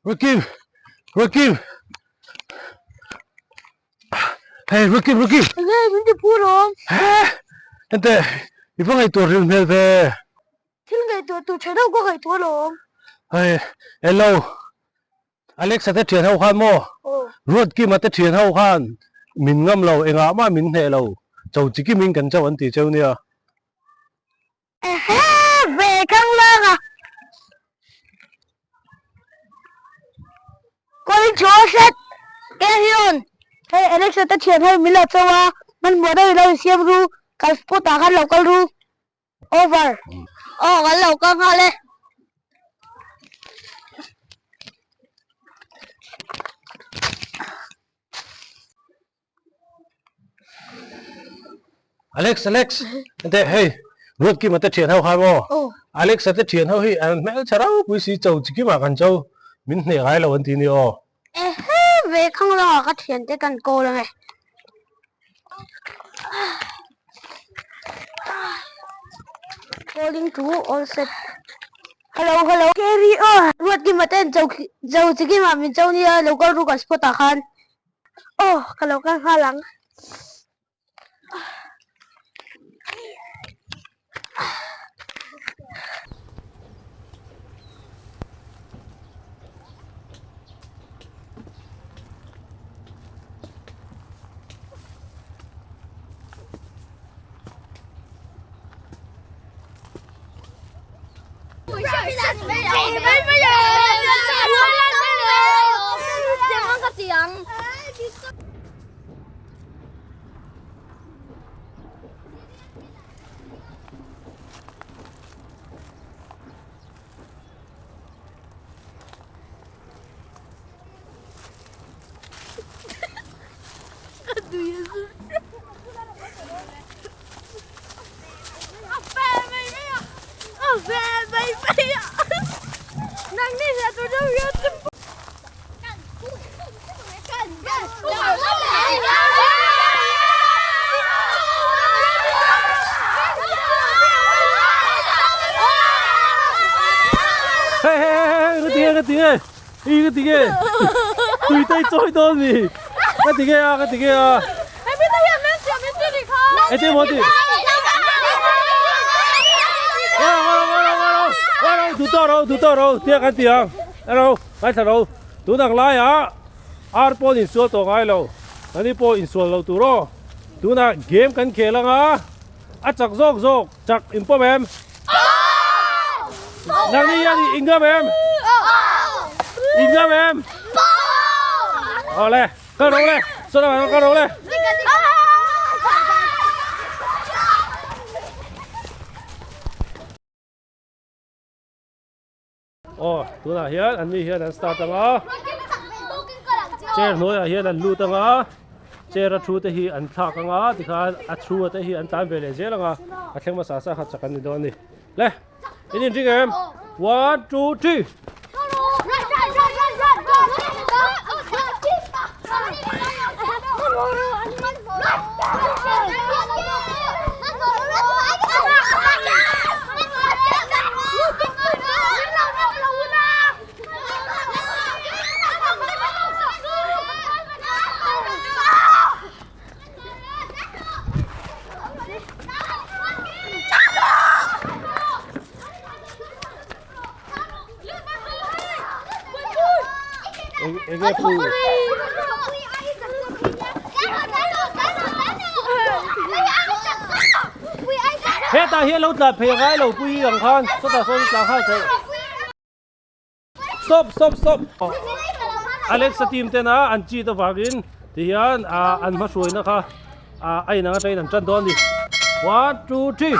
Ruakim Ruakim Hei Ruakim Ruakim Enge min ti phu lawm He Ente i va ngaihtuah ril hmel ve Thil ngaihtuah tur tha deuh ka ngaihtuah lawm Hei hello Alexa te thian ho khan maw Ruatkima te thian ho khan min ngam lo engah mah min hneh lo cho chikim in kan cho an ti cheu nia. Ehe ve khang lang a. Calling to all set carry on hei Alexa te thian ho min lo cho a hmanhmawh deuh ilo insiam ru kal spot ah khan lo kal ru. Over. Aw kan lo kal nghal e. Alex Alex ente hei Ruatkima te thian ho kha maw Alex a te thian ho hi an hmeltha ropui si cho chikimah kan cho min hneh ngai lo an ti ni aw. Ehe ve khang lawngah ka thiante kan call ange. Calling to all set. Hello hello carry on Ruatkima te an cho cho chikimah min cho nia lo kal ru kan spot ah khan. Aw ka lo kal nghal ang. Hei hei hei hei ka ti nge ka ti nge i ka ti nge tui te i chawi dawn mi ka ti nge a ka ti nge a engtin maw ti Duh tawh ro tia kan ti ang ero ngaithla ro tun ang laiah ar pawn insual tawh ngai lo ani pawh insual lo tur aw tunah game kan khel anga a chak zawk zawk chak in pawm em nangni hian in ngam em in ngam em awle kal ro le saw lamah kal ro le. Aw tunah hian an ni hian an start ang a chair hnuaiah hian an lut ang a chair a thu te hi an thlak ang a tikhan a thu te hi an tlan ve leh zel ang a a thleng hmasa sa kha chak an ni dawn a ni le in inring em one two three. Enge pu Hetah hian lo tlan phei ngai lo pui ang khan sawtah sawn tlan nghal theih Stop stop stop Alexa team tena an cheat avangin tihian an hmahruaina kha a inang atangin an tan dawn a ni 1 2 3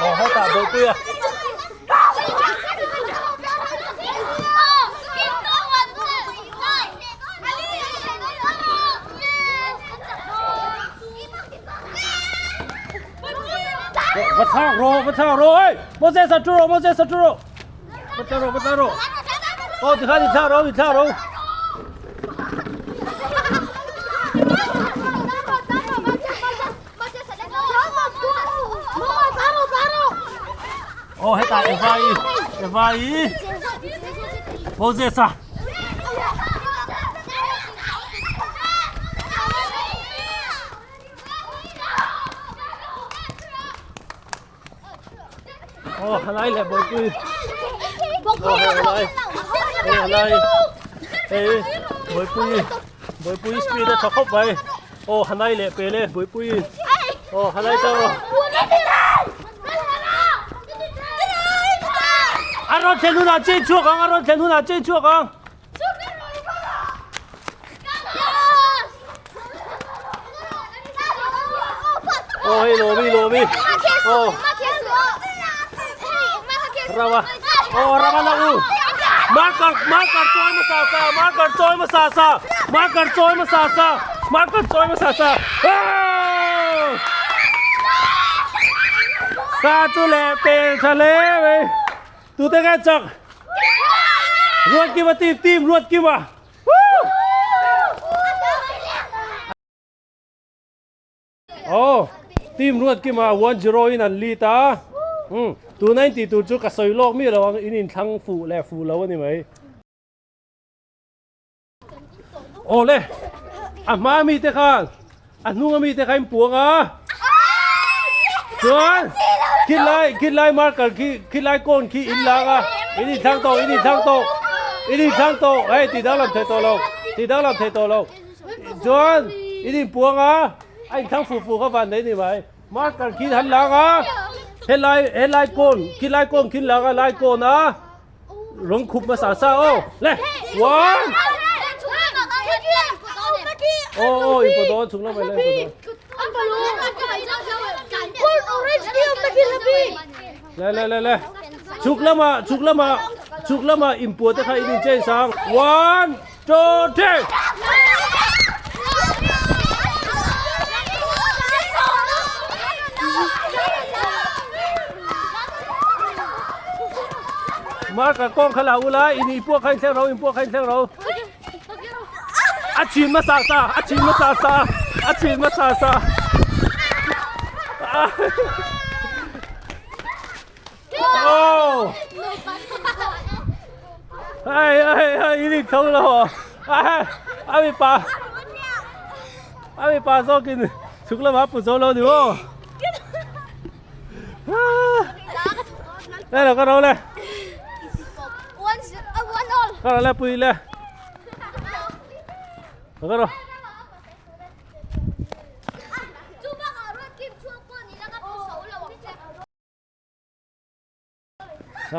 Aw hetah bawlhpui a. Va thlak rawh va thlak rawh hei Moses a tu rawh Moses a tu rawh va thlak rawh va thlak rawh aw tikhan i thlak rawh i thlak rawh Aw hetah Eva i Eva i Moses a. Aw halai leh bawlpui. Aw hei halai. Hei halai. Hei bawlpui bawlpui speed a tha khawp mai. Aw hanai leh pel e bawlpui. Aw halai ta aw. A rawn thlen hunah change chhuak ang a rawn thlen hunah change chhuak ang. Aw hei lawmi lawmi aw rama aw rama la u marker marker chawi hmasa sa marker chawi hmasa sa marker chawi hmasa sa marker chawi hmasa sa sa chu leh pel tha hle mai tute nge chak Ruatkima team team Ruatkima Aw team Ruatkima 1-0 in an lead a um tuna in tih tur chu ka sawi lawk mi lo ang in inthlang fuh leh fuh lo a ni mai. Aw le a hma mi te khan a hnung ami te kha in puang a chuan khilai khilai marker khi khilai cone khi in lang a in inthlang tawh in inthlang tawh in inthlang tawh hei ti danglam thei tawh lo ti danglam thei tawh lo chuan in inpuang a a inthlang fuh fuh kha van nei ni mai marker khi han lang a helai helai cone khilai cone khi in lang a lai cone a. Rawng khup hmasa sa aw. Le. One. Aw aw in pawh dawn chung lamah le in pawh dawn. Le le le le. Chuk lamah chuk lamah chuk lamah in puah te kha in in change ang. One, two, three. Mark a kawng kha la ula in i puak kha in thleng ro in puak kha in thleng ro a chin hmasa sa a chin hmasa sa a chin hmasa sa Oh! Hei hei hei in in tho lo a a mi pa a mi pa zawkin chhuk lamah a pu zo lo ni maw Đây là con đâu đây? Con là pui le. Con đâu?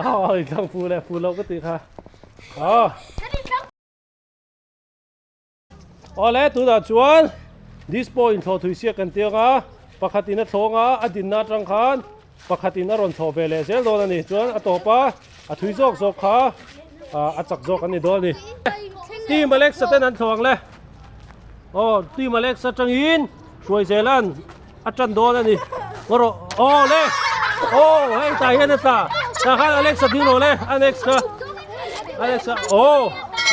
Ôi, thằng phù này phù lâu cái từ kha. Ờ. Awle tunah chuan dispo inthlawh thui siak kan tiang a, pakhatin a thlawng a, a dinna atang khan pakhatin a rawn thlawh ve leh zel dawn a ni. Chuan a tawp a, a thui zawk zawk kha a chak zawk an ni dawn a ni. Team Alexa ten an thlawh ang le. Aw team Alexa atangin Hruaizelan a tan dawn a ni. Ngaw rawh aw le aw hei tah hian a tla tah khan Alex a ding rawh le Alex kha Alex a aw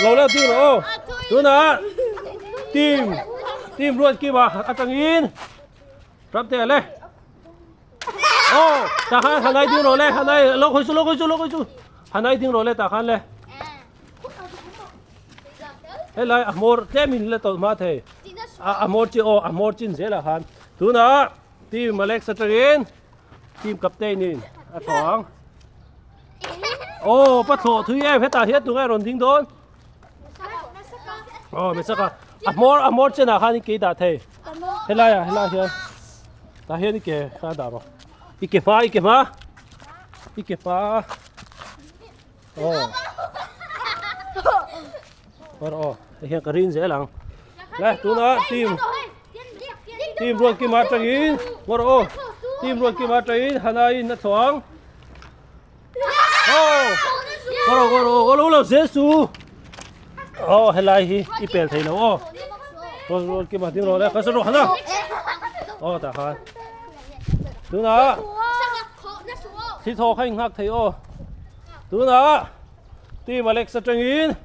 lo la ding rawh aw tunah team team Ruatkima atangin Ramtea le aw tah khan Hanai ding rawh le Hanai lo khawi chu lo khawi chu lo khawi chu Hanai ding rawh le tah khan le helai a hmawr tlem in la tawlh hma thei a hmawr chi aw a hmawr chin zelah khan tunah team Alex atangin team captain in a thlawh ang aw pa thlawh thui em hetah hian tunge rawn ding dawn aw mesaka a hmawr a hmawr chenah khan i ke dah thei helai ah helai hian tah hian i ke kha dah rawh i ke hma i ke hma i ke hma Aw. Par aw. Hei hian ka rin zel ang. Le tuna team team ruat kim atangin ngawr aw. Team ruat kim atangin Hanain a thlawh ang. Aw. Ngawr aw ngawr aw ngawr lo zel su. Aw helai hi i pel thei lo aw. Ruat ruat kim a ding rawh le ka sa rawh Hana. Aw tah khan. Tuna Thli thaw kha in nghak thei aw. Tunah team Alex atangin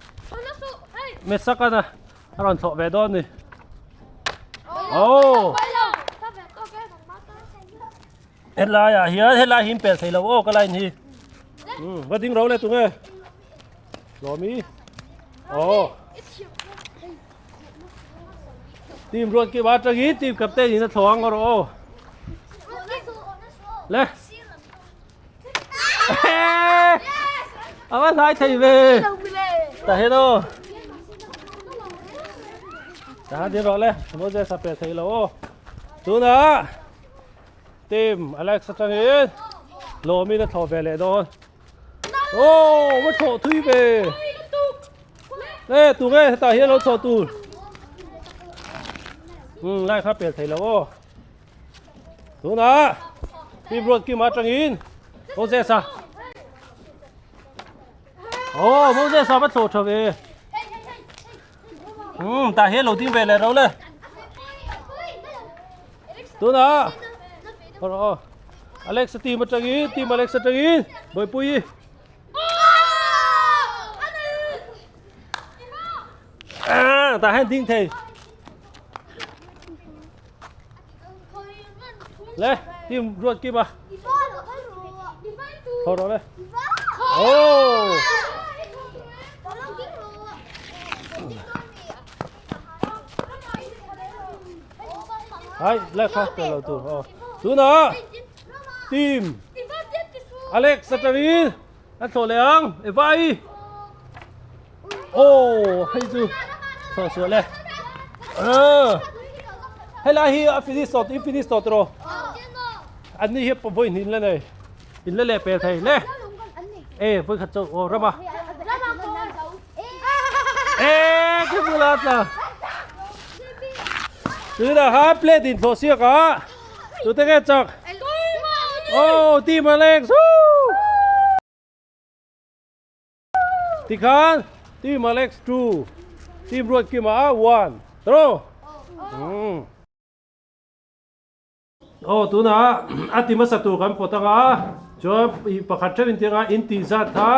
Mesakana a rawn thlawh ve dawn ni. Oh! Helai ah hian helai hi in pel thei lo aw ka line hi. Um va ding ro le tunge Lawmi oh Team ruat ki ba tangin team captain in a thawng ro aw le Ava hlai thei ve ta he no ta ding ro le Moses a pe thei lo aw tuna Team Alex atangin Lawmin a thlawh ve leh dawn. Aw va thlawh thui ve. E tu nge hetah hian lo thlawh tur. Um lai kha pel thei lo aw. Tunah Team Ruatkima atangin Moses a. Aw Moses a va thlawh tha ve. Um tah hian lo ding ve leh ro le. Tunah aw Alex a team atangin team Alex atangin Bawihpuii ah tah hian ding thei le team ruat kim a thôi rồi đây oh Hai le kha te lo tu oh tuna team Alex atangin an thlawh leh ang e vai oh hei chu thlawh suah le helai hi a finish tawh i finish tawh tiraw an ni hi vawi hnin la nei in la leh pel thei le e vawi khat chauh aw rama e ka bula tla tunah khan plate in thlawh siak a tute nge chak oh team Alex Tikhan team Alex 2 team Ruatkima 1 tro um Aw tunah a ti hmasa tur kan pawt anga chuan ih pakhat theuh in tia in tih zat kha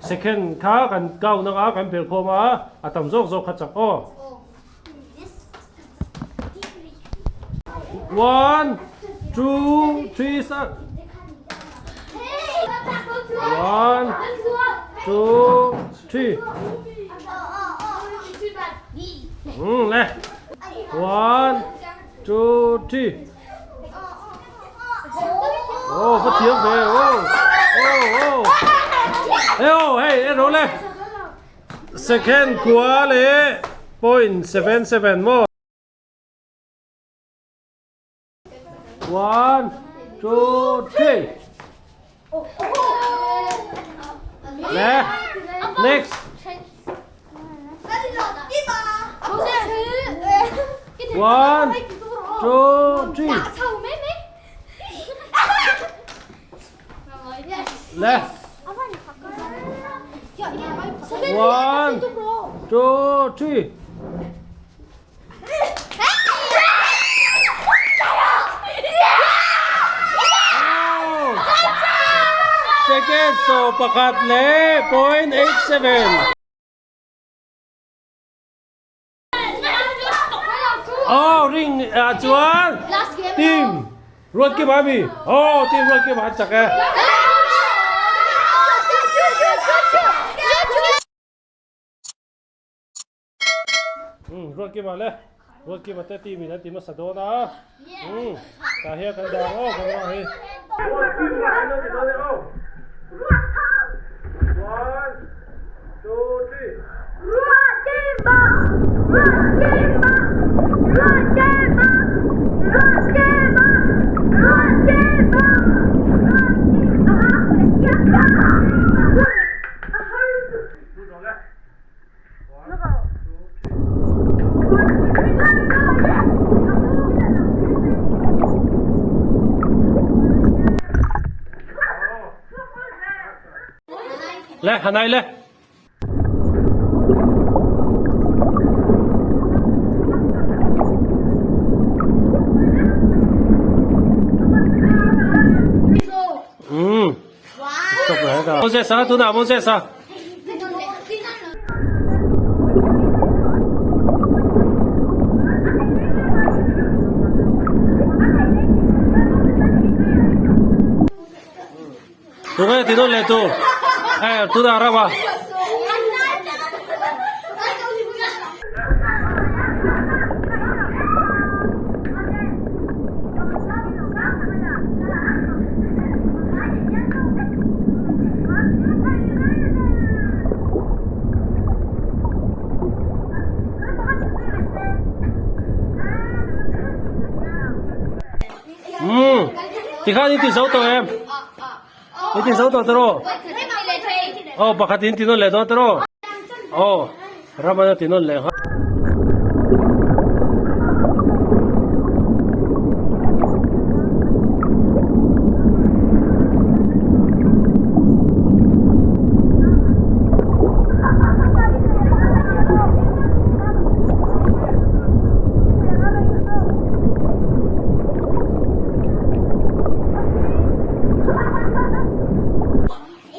second kha kan count anga kan belh khawm a a tam zawk zawk kha chak aw. One, two, three, start. One, two, three. Le. One, two, three. Oh, có thiếp về. Oh, oh, oh. Hey, oh, hey, hey, rồi lên. Second kua leh 0.77 maw? One, two, three. Le, next. One, two, three. Le. One, two, three. Second, so pakhat le 0.87. Oh, ring ah chuan team Ruatkima ami. Oh, team Ruatkima an chak e. Ruatkima le Ruatkima te team in an ti hmasa dawn a. Tah hian kan dah ang aw camera hi. Ruatkima an lo ti dawn e aw. One, two, three. Ruatkima! Ruatkima! Ruatkima! Ruatkima! Ruatkima! Le, Hanai le. Um. Stop le ka. Moses a tunah Moses a. Tunge ti nawn leh tur. Eh, tunah rama. Umm tikhan in ti zo tawh em in ti zo tawh tawh aw pakhat in ti nawn leh dawn tawh aw ramana ti nawn leh nghal.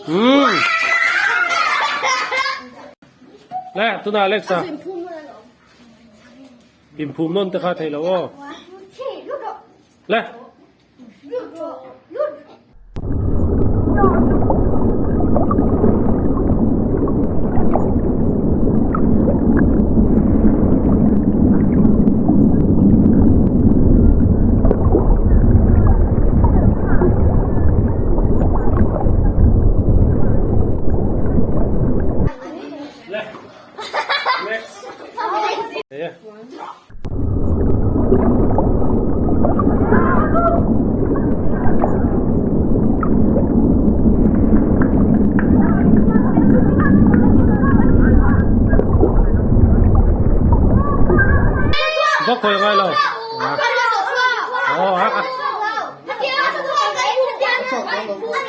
Umm. Le, tuna Alexa. Inphum nawn te kha thei lo aw. Le. Va khawi ngai lo.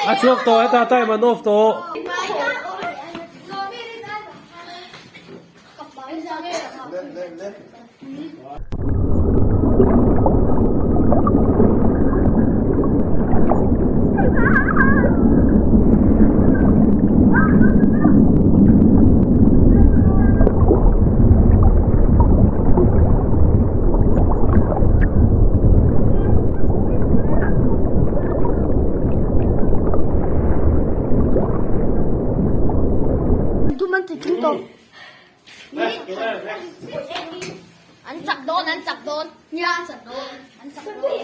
A chhuak tawh heta time an off tawh. An chak dawn, an chak dawn. Nia, an chak dawn. An chak dawn.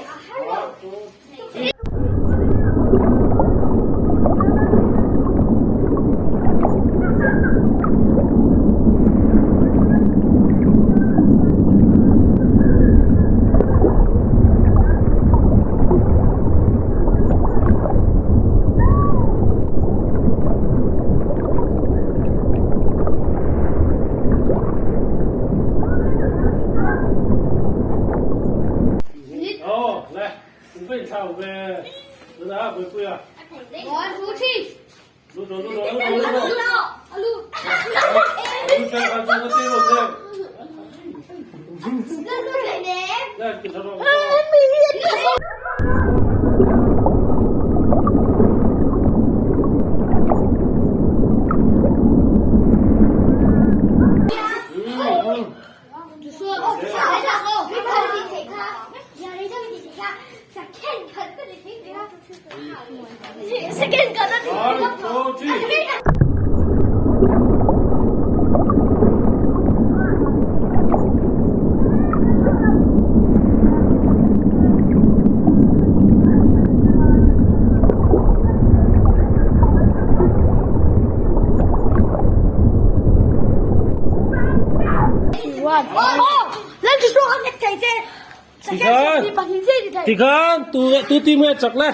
Tikhan tu tu team nge chak le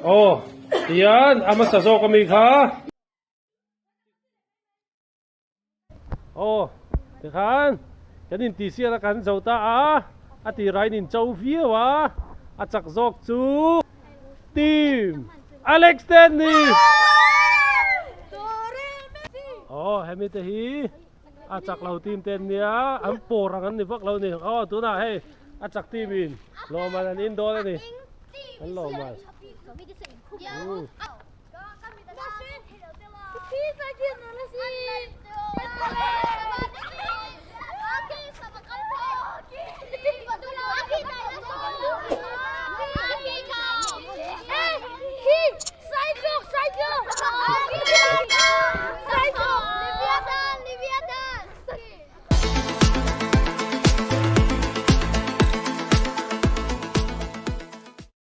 aw tihian a hmasa zawk ami kha aw tikhan kan intih sial a kan zo ta a a tirah in incho viau a a chak zawk chu team Alex te an ni aw hemi te hi. A chak lo team te an nia, an pawr ang an ni vak lo a ni. Aw tunah hei a chak team in lawmman an in dawn a ni. An lawmman.